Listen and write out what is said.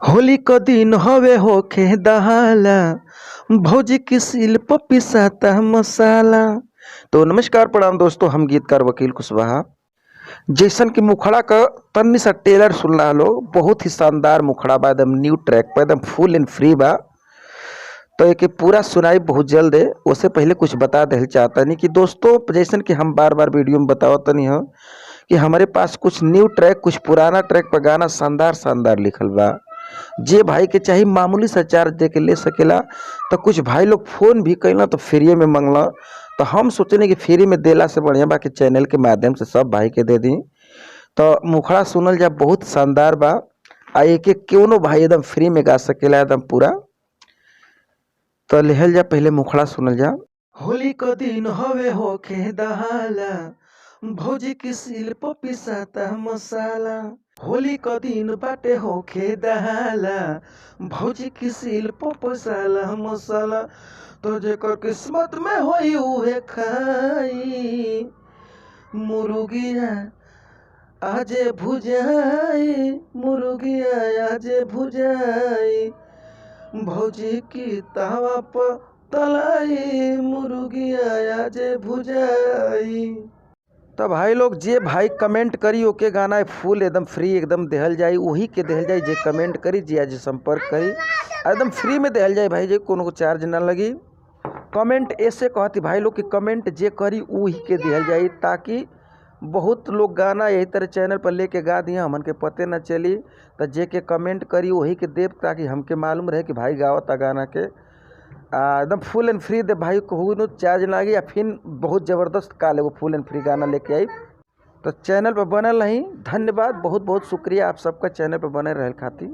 होली क दिन हवे होखे दहाला, भौजी के सिल प पिसाता मसाला। तो नमस्कार प्रणाम दोस्तों, हम गीतकार वकील कुशवाहा। जैसन कि मुखड़ा क तन्नी सा टेलर सुनला लोग, बहुत ही शानदार मुखड़ा बा, एकदम न्यू ट्रैक पर एकदम फुल एंड फ्री बा। तो एके पूरा सुनाई बहुत जल्द है। उससे पहले कुछ बता देहल चाहतनी कि दोस्तों, जैसन कि हम बार बार वीडियो में बतावतनी हो कि हमारे पास कुछ न्यू ट्रैक, कुछ पुराना ट्रैक पर गाना शानदार शानदार लिखल बा। जे भाई के चाही मामूली सा चार्ज दे के ले सकेला। तो कुछ भाई लोग फ़ोन भी कैला तो फ्रीए में मंगला। तो हम सोचनी कि फ्री में देला से बढ़िया बा कि चैनल के माध्यम से सब भाई के दे दी। तो मुखड़ा सुनल जा, बहुत शानदार बा। आ एके कोनो भाई एकदम फ्री में गा सकेला एकदम पूरा। तो लेहल जा, पहले मुखड़ा सुनल जा। होली क दिन हवे होखे दहाला, भौजी के सिल प पिसाता मसाला। होली क दिन बाटे होखे दहाला, भौजी के सिल प पिसाला मसाला। तो जेकर किस्मत में होई उहे खाई, मुर्गिया आजे भुजाई, मुर्गिया आजे भुजाई, भौजी की तावा पर तलाई, मुर्गिया आजे भुजाई। तो भाई लोग, जे भाई कमेंट करी ओके गाना फुल एकदम फ्री एकदम देहल जाई। वही के देहल जाई जे कमेंट करी, जे आज संपर्क करी, एकदम फ्री में देहल जाई भाई जी, कोनो को चार्ज ना लगी। कमेंट ऐसे कहती भाई लोग कि कमेंट जे करी वही के देहल जाई, ताकि बहुत लोग गाना यही तरह चैनल पर लेके गा दिए, हमन के पते ना चली। तो जे के कमेंट करी वही के देव, ताकि हमके मालूम रहे कि भाई गावता गाना के। एकदम फुल एंड फ्री दे भाई, कोनो चार्ज ना लागी। या फिर बहुत ज़बरदस्त काल एगो फुल एंड फ्री गाना लेके आई। तो चैनल पर बनल रही। धन्यवाद, बहुत बहुत शुक्रिया आप सबका चैनल पर बने रहे खातिर।